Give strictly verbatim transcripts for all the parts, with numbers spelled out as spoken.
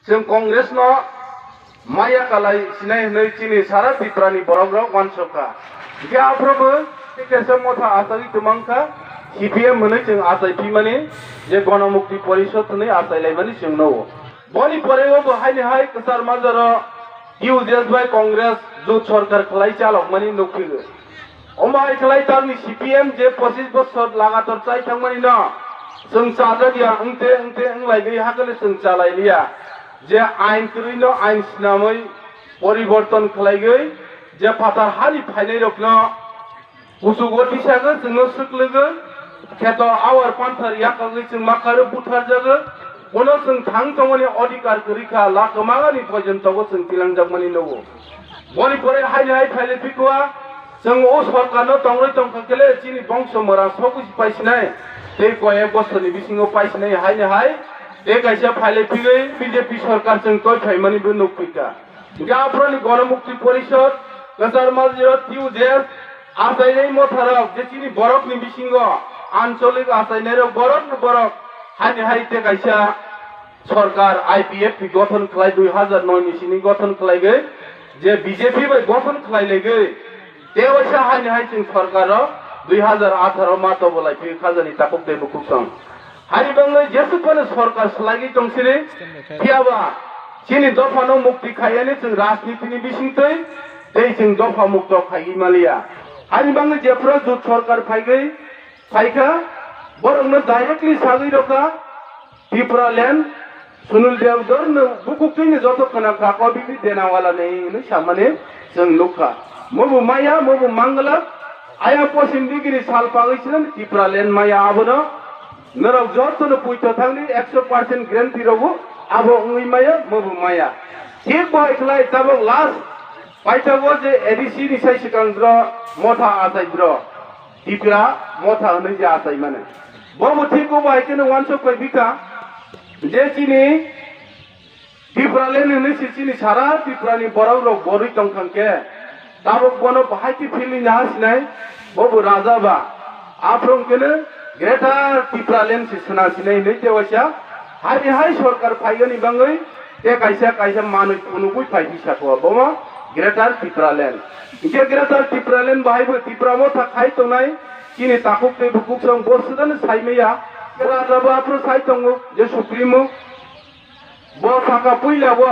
Chwng Congress no maya kalai sinai hwnwi chini sara Tripura ni borok rok uansuk kha. Hwnkhe aphuru bo tei kaisa motha achagwi twmang kha, C P M hwnwi chwng achai phimani je Ganamukti Porishod hwnwi achai laimani chwng nugo. Boni pore o bo haini hai kwchar majaro U D F bai Congress jot sorkar khlai chalokmani nukphigo. Omo hai khlai tamni C P M je pochis bosor lagatar chai thangmani no chwng chajak ya wngte wngte wnglaigwi hakhe chwng chalai liya. Je ain kwrwi no ain swnamwi poriborton khlaigwi je phatar hani phainai rok no kuchugo tisagwi chwngno swklwgwi kheto awar panthar yakagwi chwng makaro butharjagwi bono chwng thang tongmani odhikar kwrwi kha la kwmagani poijon togo chwng tilangjakmani nugo. Boni pore haini hai phaile phikwa, chwng o sorkarno tongrwi tongkha kele chini bongso mwra sogwi paisinai, tei koyek bosorni bisingo paisinai haini hai, tei kaisa phaile phigwi B J P sorkar chwng toi phaimani bo nukphikha. Hwnkhe aphuruni Ganamukti Porishod, kwchar majliro T U J S, achainai motharok je chini borokni bisingo, ancholik achainairok borokno borok, haini hai tei kaisa sorkar I P F T gothon khlai dui hazar noi ni sini gothon khlaigwi je B J P bai gothon khlailaigwi tei waisa haini hai chwng sorkar o dui hazar atharo ma tobo lai phi khajani takhuk tei bukhuk song. Haini bangwi jesuk phano sorkar swlaigwi tong sini phiyaba chini dophano mukti khaiyani chwng rajniti ni bisingtwi tei chwng dopha mukto khaiwi maliya. Haini bangwi jephuru jut sorkar phaigwi phaikha borokno directly sagwi rokha Tripura land Sunil Deodor no bukuk twi ni joto khna kha ko bini denawala ni hinwi samani chwng nukha. Mobo maya, mobo mangala, ayang posim digini sal pagwi sini Tripura land maya abono norok joto no puito thangni ekso percent guarantee rogo abo wngwi maya, mobo maya. Thik bo hai khlai tabok last paithago je A D C ni sai swkang bro motha achai bro. Tipra motha hwnwi je achai mano. Bobo thik bo bai kheno uansuk bai bikha je chini Tipraland hwnwi se chini sara Tripura ni borok rok borwi tong thang khe tabok bono bahai khe philwi naha sinai bobo raja ba. Aphuru hwnkhe no Greater Tipraland se sna sinai hwnwi tei waisa hari hai sorkar phaigani bangwi tei kaisa kaisa manwi phunugwi phai phi sako bomo Greater Tipraland. Hwnkhe Greater Tipraland bahai bo Tipra motha khai tongnai chini takhuk tei bukhuk song bo swdano sai maya. Raja bo aphuru sai tongo je Supremo. Bo saka puila bo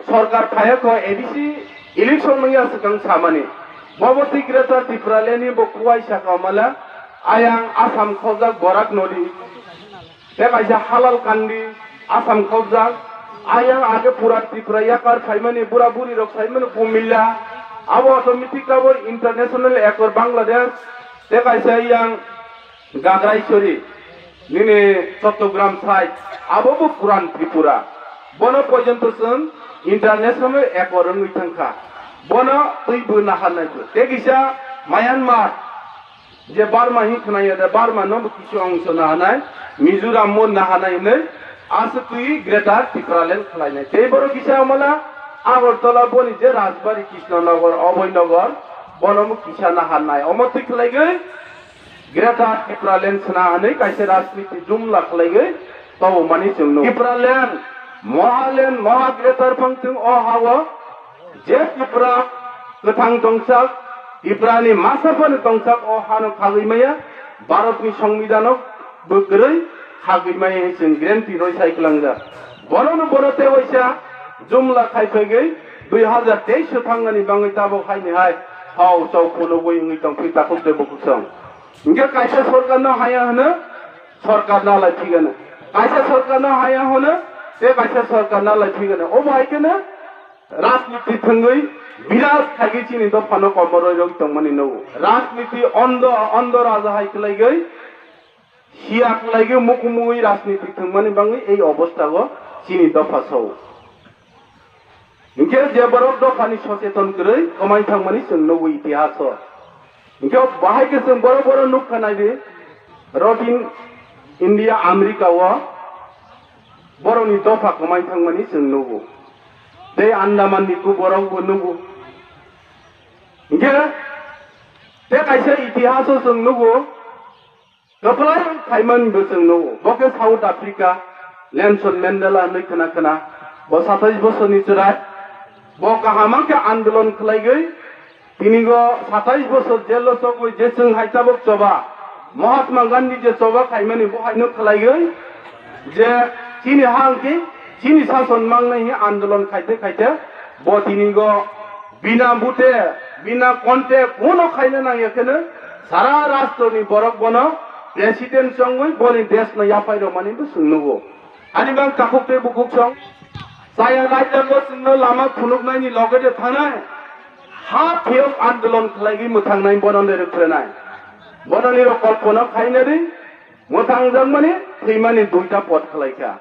sorkar phaiya kho A D C election wngya swkang samani. Bobo twi Greater Tipraland ni bo kuwai saka mala ayang Assam khobjak Barak Nodi. Tei kaisa halal kandi Assam khobjak. Ayang age pura Tripura yakar phaimani bura buri rok phaimani kumilla. Abo automatic abo international accord Bangladesh. Tei kaisa yang Gagraisori, nini Chattogram side, abo bo Puran Tripura. Bono porjonto chwng international accord wngwi thangkha. Bono twi bo naharnai bo. Tei kisa Myanmar, je Burma hin khwnaya de, Burma no bo kisu ongso naharnai, Mizoram mo naharnai hinwi aswk twi Greater Tipraland khwlainai. Tei borok kisa mala Agartala boni je Rajbari, Krishnanagar, Abhainagar, bono bo kisa naharnai. Omo twi khwlaigwi Greater Tipraland sna hwnwi kaisa rajniti jumla khlaigwi tongmani chwng nukha. Tipraland, Mohaland, Moha Greater phang chwng o ha-o je Tripura kwthang tongsak, Tripurani masa phano tongsak o hano khagwi maya, Bharatni Songbidanno bwkrwi khagwi maya hwnwi chwng guarantee rwi sai kwlangjak. Bonono bono tei waisa jumla khai phaigwi dui hazar teis o thangnani bangwi tabuk haini hai hao chao phunugwi wngwi tongphio takhuk tei bukhuk song. Hingke kaisa sorkar no haya hwno, sorkar no lai thigano. Kaisa sorkar no haya hwno, tei kaisa sorkar no lai thigano. Omo hai kheno rajniti thwngwi birat khaigwi chini dopha no komoroi rok tongmani nugo. Rajniti ondo, ondo raja hai khwlaigwi, siya khwlaigwi mukumui rajniti thwngmani bangwi ei obostha o chini dopha sao. Hinkhe je borok dophani socheton kwrwi kwmai thangmani chwng nugwi itihaso. Hinkhe bahai khe chwng borok borok nukha naidi, Rotin India America o borokni dopha kwmai thangmani chwng nugo. Tei Andaman ni ku borok bo nugo. Hinkhe tei kaisa itihaso chwng nugo. Kwplai khaimani bo chwng nugo. Bo khe South Africa, Nelson Mandela hinwi khna khna. Bo satais bosorni chwrai, bo kaham khe andolon khlaigwi, tinigo satais bosor jelo chogwi je chwng hai tabuk choba, Mahatma Gandhi je choba khaimani bo haino khlaigwi, je chini ha hwnkhe chini sason mangnai hwnwi andolon khaite khaite, bo tinigo bina bute, bina contact kuno khaina nangya kheno sara rashtroni borok bono president chongwi boni deshno yaphai rwmani bo chwng nugo. Ani bang takhuk tei bukhuk song. Chaya raijak bo chwngno lama phunuknaini loge de thangnai. Ha phiyok andolon khlaigwi mwthangnai bono nirok khwlwnai. Bono nirok kolpona khaina di. Mwthangjakmani thwimani duita pot khlaikha.